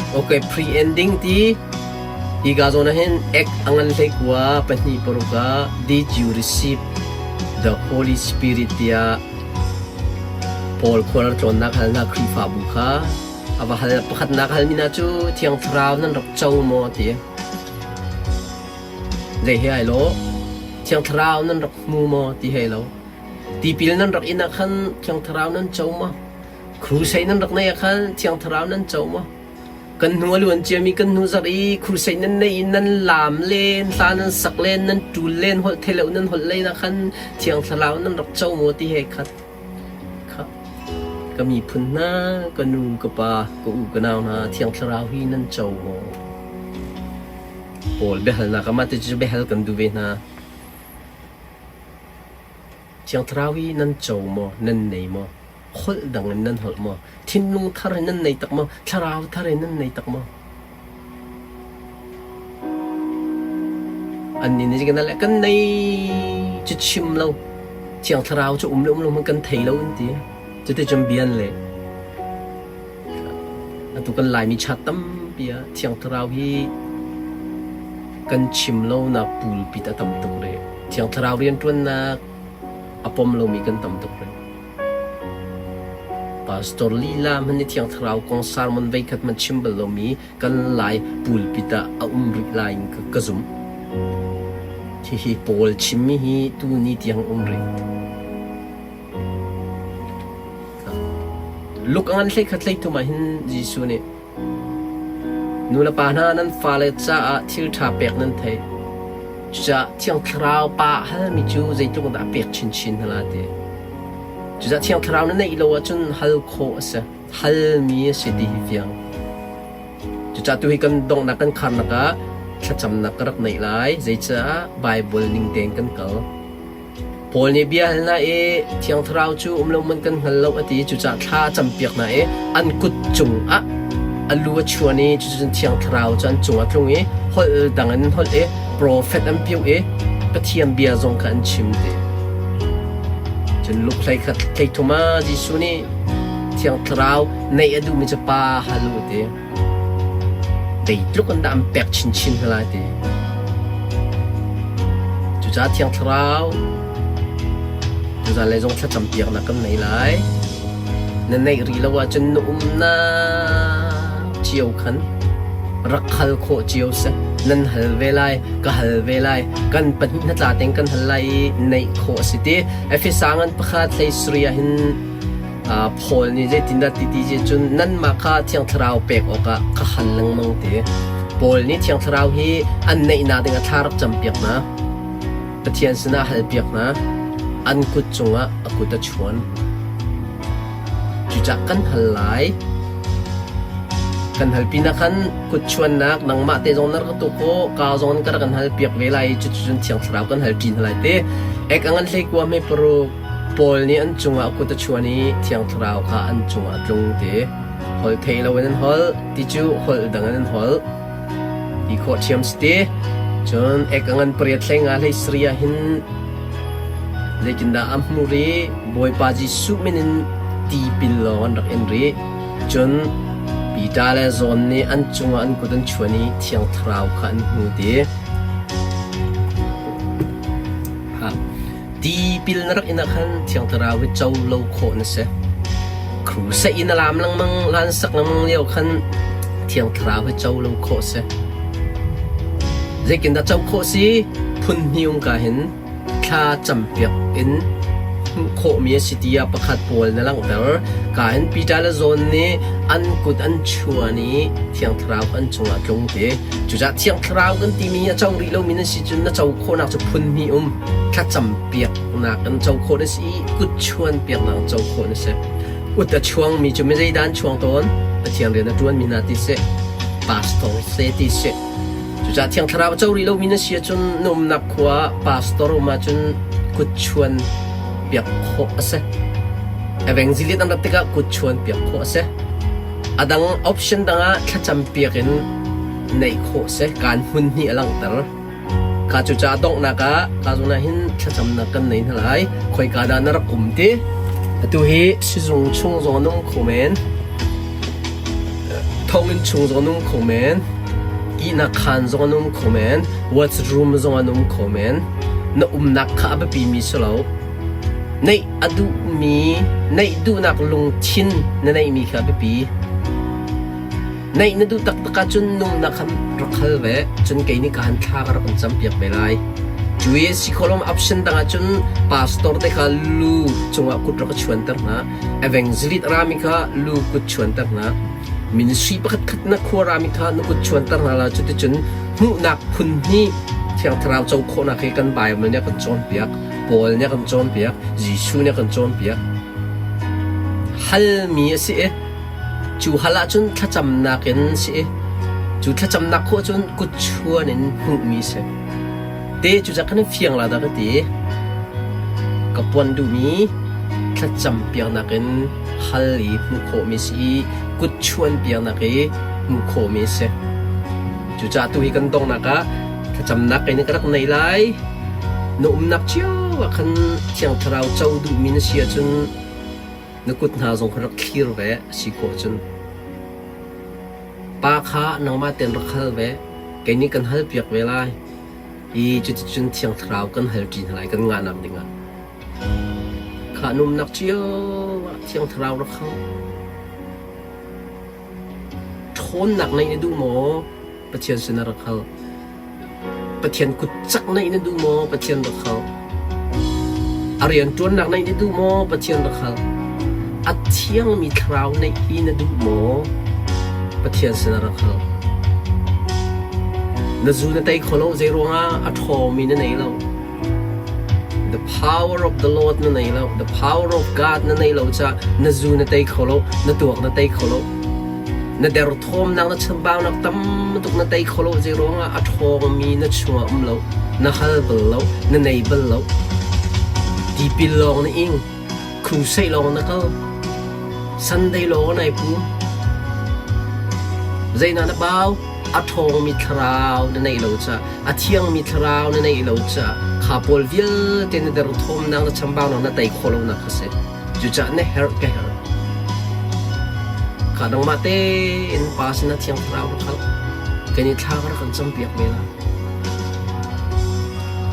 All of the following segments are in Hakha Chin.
Okay, pre-ending ti hi ka zawn ah hin ek a ngan hlei kua pahnih paruk ah did you receive the Holy Spirit tiah Paul khual tlawnnak halnak Khrihfabu kha a va hal pakhatnak halmi hna cu Thiang Thlarau nan rak co maw ti zei he ai lo Thiang Thlarau nan rak hmu maw ti he lo tipil nan rak in ah khan Thiang Thlarau nan co maw Crusade nan rak neih ah khan Thiang Thlarau nan co maw? Kan hnu a luan ciami kan hnu zarh i crusade nan neih i nan laam len, hla nan sak len, nan ṭul len, holh thei lo nan holh len ah khan Thiang Thlarau nan rak co maw ti he khat. Kha ka miphun hna, ka nu, ka pa, ka u, ka nau hna, Thiang Thlarau hi nan co maw? Paul biahalnak ah mah ti cu biahal kan duh ve hna. Thiang Thlarau hi nan co maw, nan nei maw? Holh dang in nan holh maw? Thinlung thar in nan nei tak maw? Thlarau thar in nan nei tak maw? Annih nih kan le kan nei cu chim lo. Thiang Thlarau cu um le um lo hmanh kan thei lo an ti. Cuticun bia an leh. Atu kan Laimi cha tampi ah Thiang Thlarau hi kan chim lonak pulpit a tam tuk rih. Thiang Thlarau rianṭuannak a pom lomi kan tam tuk rih. Pastor lila hmanh nih Thiang Thlarau kong sermon voikhat hmanh chim bal lomi kan Lai pulpit ah a um rih lai in ka zumh. Hihi Paul chimmi hi tuni tiang um rih. Luk a ngan hleikhat hleithum ah hin Jesuh nih nu le pa hna nan fale caah thil ṭha pek nan theih. Cucaah Thiang Thlarau Pa a halmi cu zeitluk dah a pek chinchin hna lai ti. Cucaah Thiang Thlarau na neih lo ahcun hal khawh a si. Halmi a si ti hi fiang. Cucaah tuhi kan donghnak kan kharnak ah thlacamnak ka rak neih lai. Zeicah Baibal ning tein kan kal. Paul nih bia hal hna i Thiang Thlarau cu um lo man kan hngal lo a ti. Cucaah thla a campiak hna i an kut cungah a lu a chuan i cucun Thiang Thlarau cu an cungah a tlung i holh dang in an holh i profet an piu i Pathian bia zong kha an chim ti. Cun Luke 13 thleithum ah Jesuh nih Thiang Thlarau neih a duhmi cu Pa hal u ti. Zeitluk in dah an pek chinchin hna lai ti. Cucaah Thiang Thlarau tuzaan lei zong thlacam piaknak kan nei lai. Na neih rih lo ahcun na umnak cio khan rak hal khawh cio seh. Nan hal ve lai, ka hal ve lai, kan pahnih hnatla tein kan hal lai i neih khawh a si ti. Efesa ngan pakhat hlei sarih ah hin Paul nih zeitindah ti ti cun nanmah kha Thiang Thlarau pek awkah ka hal lengmang ti. Paul nih Thiang Thlarau hi an neihnak ding a thla rak campiak hna. Pathian sinah halpiak hna. An kut cungah a kut a chuan. Cucah kan hal lai. Kan hal pinah khan kut chuannak nangmah te zong na rak tu ko ka zong ka rak kan hal piak ve lai cucun Thiang Thlarau kan hal ṭi hna lai te. Ek a ngan hlei kua me paruk Paul nih an cungah kut a chuan i Thiang Thlarau kha an cungah a tlung ti. Holh thei loin an holh ti cu holh dang in an holh ti khawh ṭhiam si ti. Cun ek a ngan pariat hlei nga hlei sarih ah hin zeitindah a hmu rih? Bawipa Jesuh min in tipil lawng an rak in rih. Cun Peter le John nih an cungah an kut an chuan i Thiang Thlarau kha an hmu ti. Tipil na rak in ah khan Thiang Thlarau hi co lo khawh na si. Crusade in a laam lengmang, lan sak lengmang lio khan Thiang Thlarau hi co lo khawh si. Zeitindah co khawh si? Phun hnih um ka hin thla campiak in hmuh khawhmi a si tiah pakhat pawl na langhter. Ka hin Peter le John nih an kut an chuan i Thiang Thlarau an cungah tlung ti. Cucaah Thiang Thlarau kan timi hi a co rih lomi na si cun na co khawhnak cu phun hnih um. Thlacam piaknak kan co khawh na si i kut chuan piaknak co khawh na si. Ut a chuangmi cu mi zeidah an chuang tawn? Pathian rian a ṭuanmi hna ti seh, pastor se ti seh. Cucaah Thiang Thlarau a co rih lomi na si ahcun na umnak khua ah pastor um ahcun kut chuan piak khawh a si. Evangelist an rat tikah kut chuan piak khawh a si. A dang option dang ah thlacam piak in neih khawh si. Kaan hmun hnih a langhter. Kha cucaah donghnak ah ka zawn ah hin thlacamnak kan nei hna lai. Khoika dah na rak um ti? Atu hi sizung chung zong an um kho men. Thonginn chung zong an um kho men. Ihnak khaan zong an um kho men. Washroom zong an um kho men. Na umnak kha a biapimi si lo. Neih a duhmi, neih duhnak lungthin na neihmi kha a biapi. Neih na duh taktak ahcun numnak khan rak hal ve, cun kei nih ka han thla ka rak in campiak ve lai. Cu i si khawh lomi option dang ahcun pastor te kha lu cungah kut rak ka chuanter hna, evangelist rami kha lu kut chuanter hna, ministry pakhat khat na khua rami kha na kut chuanter hna la cuticun hmuhnak phun hnih Thiang Thlarau co khawhnak hi kan Bible nih a kan cawnpiak, Paul nih a kan cawnpiak, Jesuh nih a kan cawnpiak. Halmi a si i Cu hal ahcun thlacamnak in si i cu thlacamnak khawh cun kutchuan in hmuhmi si. Te cu cak kan fiang la dah ka ti. Ka puan duhmi thlacam piaknak in hal i hmuh khawhmi si i kutchuan piaknak i hmuh khawhmi si. Cucaah tu hi kan donghnak ah thlacamnak in ka rak nei lai. Na umnak cio ah khan Thiang Thlarau co duhmi na si ahcun Na kut hna zong kha rak thlir ve a si khawh cun. Pa kha nangmah tein rak hal ve, kei nih kan halpiak ve lai i cuticun Thiang Thlarau kan halṭi hna lai kan ngahnak dingah. Kha na umnak cio ah Thiang Thlarau rak hal. Ṭhawnnak neih na duh maw? Pathian sinah rak hal. Pathian kut cak neih na duh maw? Pathian rak hal. A rian ṭuannak neih na duh maw? Pathian rak hal. A thiangmi thlarau neih hi na duh maw? Pathian sinah rak hal. Na zu na tei kho lo zeiruangah a ṭhawngmi na nei lo. The power of the Lord na nei lo. The power of God na nei lo caah na zu na tei kho lo, na tuak na tei kho lo. Na derthawmnak na chambaunak tam tuk na tei kho lo zei ruangah a ṭhawngmi na chungah um lo, na hal bal lo, na nei bal lo. Tipil lawng na ing, crusade lawng na kal, Sunday lawng nai pum. Zeidah na bau? A ṭhawngmi thlarau na neih lo caah, a thiangmi thlarau na neih lo caah, kha pawl vialte na derthawmnak na chambaunak na tei khawh lonak kha si. Cucaah na herh ka herh. Kha nangmah tein Pa sinah Thiang Thlarau rak hal. Kan i thla rak kan campiak ve la.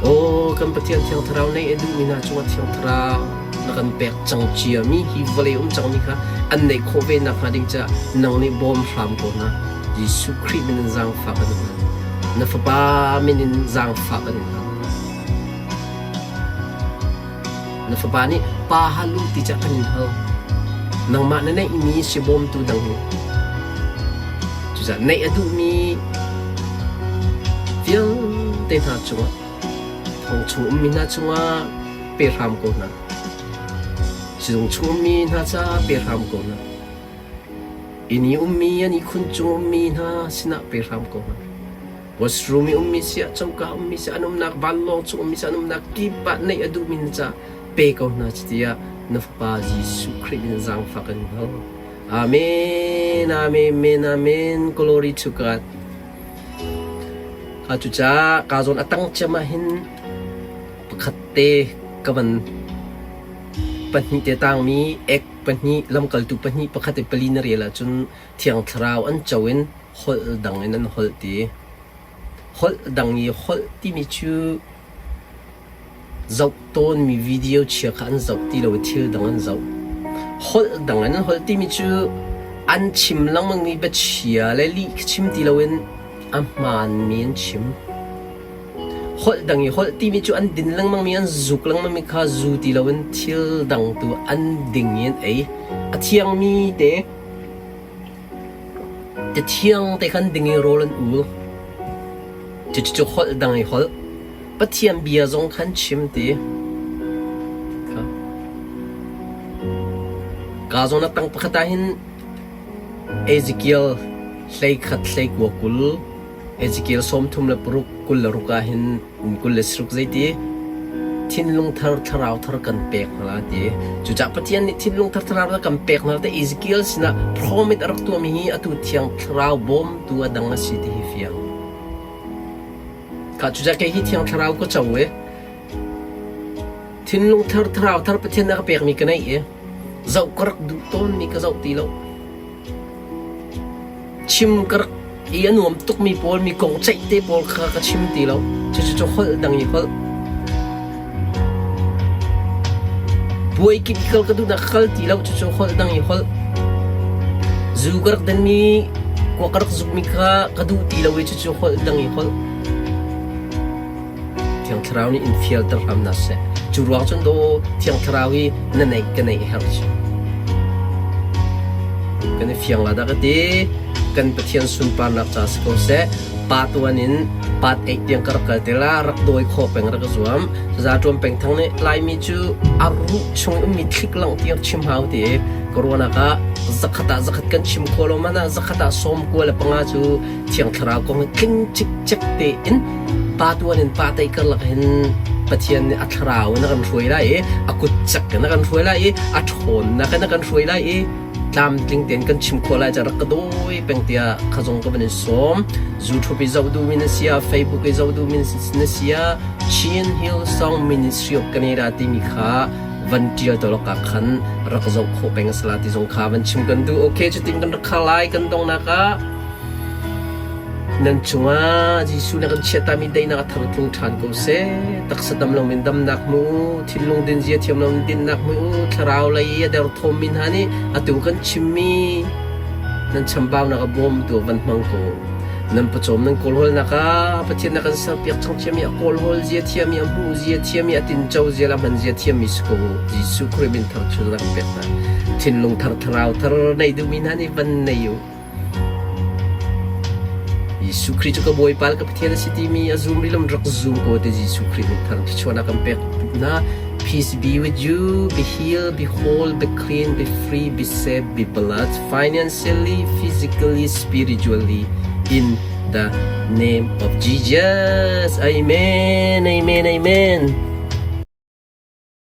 Aw kan Pathian Thiang Thlarau nei a duhmi hna cungah Thiang Thlarau na kan pek cang ciami hi vawlei um cangmi kha an neih khawh ve nakhnga ding caah nang nih bawm hram ko hna. Jesuh Khrih min in zaangfah kan in hal. Na Fapa min in zaangfah kan in hal. Na fapa nih pa hal u ti cah kan in hal. Nangmah na neihmi si bawmtu dang hi. Cucaah neih a duhmi vialte hna cungah thong chung ummi hna cungah pe hram ko hna. Sizung chung ummi hna ca pe hram ko hna. Inn i ummi an ihkhun cung ummi hna sinah pe hram ko hna. Washroom i ummi siah coka ummi siah an umnak vanlawng chung ummi siah an umnak kip ah neih a duhmi na caah pe ko hna tiah na Fapa Jesuh Khrih in zaangfak in hal. Amen, amen, amen, glory to God. Ka cucaah ka zawn a tang ciam ah hin pakhat te ka van pahnih te tangmi ek pahnih lamkaltu pahnih pakhat i pali na rel ahcun Thiang Thlarau an co in holh dang in an holh ti. Holh dang i holh timi cu zoh tawnmi video chia kha an zoh ti lo i thil dang an zoh. Holh dang in an holh timi cu an chim lengmangmi biachia le lih kha chim ti loin a hmaanmi an chim. Holh dang i holh timi cu an din lengmangmi an zuk lengmangmi kha zu ti loin thil dang tu an ding i an ei. A thiangmi te Cathiang te khan ding i rawl an ul. Cucu holh dang i holh. Pathian bia zong khan chim ti. Ka zawn a tang pakhat ah hin Ezekiel hlei khat hlei kua 20 Ezekiel 36 26 ah hin 26 zeiti thinlung thar thlarau thar kan pek hna lai ti. Cucaah Pathian nih thinlung thar thlarau thar kan pek hna te Ezekiel sinah promise a rak tuahmi hi atu thiang thlarau bawmtu a dang a si ti hi fiang. Kha cucaah kei hi thiang thlarau ka co i thinlung thar thlarau thar Pathian a ka pekmi ka neih i zoh ka rak duh tawnmi ka zoh ti lo. Chim ka rak i a nuam tukmi pawl mi kong ceih te pawl kha ka chim ti lo. Cucu cu holh dang i holh. Puai kip i kal ka duhnak ka kal ti lo. Cucu holh dang i holh. Zu ka rak denmi kuak ka rak zukmi kha ka duh ti lo i cucu holh dang i holh. Thiang Thlarau nih in fialter hram hna seh. Cu ruang cun daw Thiang Thlarau hi na neih ka neih a herh cu. Kan i fiang la dah ka ti. Kan Pathian sunparnak ca si ko seh. Pa tuan in pat eih tiang ka rak kal te la rak dawi khawh peng rak ka zuam. Za ṭuan peng thang nih Laimi cu a ruh chung ummi thlik langh tiang chim hau ti i ka ruahnak ah zakhat ah zakhat kan chim khawh lo man ah zakhat ah 95 cu Thiang Thlarau kong hi tling cikcek tein pa tuan in pa tei karlak hin Pathian nih a thlarau in a kan hruai lai i a kut cak in a kan hruai lai i a ṭhawnnak in a kan hruai lai i tlamtling tein kan chim khawh lai ca rak ka dawi peng tiah kha zong ka van in sawm. YouTube i zoh duhmi na si ah Facebook i zoh duhmi na si ah Chin Hill Song Ministry of Canada timi kha van ṭial tawlok ah khan rak zoh khawh peng a si la ti zong kha van chim kan duh. Okay, cutin kan rak khar lai kan donghnak ah Nan cungah Jesuh na kan chiahtami daihnak a thar tlung ṭhan ko seh. Taksa dam loin damnak hmu u, thinlung dinzia thiam loin dinnak hmu u, thlarau lei i a derthawmmi hna nih atu kan chimmi nan chambaunak a bawmtu ah van hmang ko u. Nan pawcawm nan kawlhawlnak ah Pathian na kan serpiak cang ciami a kawlhawl zia thiami, a hmuh zia thiami, a tinco zia le a hman zia thiammi si ko u. Jesuh Khrih min thar cu na kan pek hna. Thinlung thar, thlarau thar nei duhmi hna nih van nei u. Jesuh Khrih cu ka Bawipa le ka Pathian a si timi a zum rih lo rak zum ko te Jesuh Khrih min thar thluachuahnak kan pek hna. Peace be with you, be healed, be whole, be clean, be free, be safe, be blessed financially, physically, spiritually in the name of Jesus. Amen, amen, amen.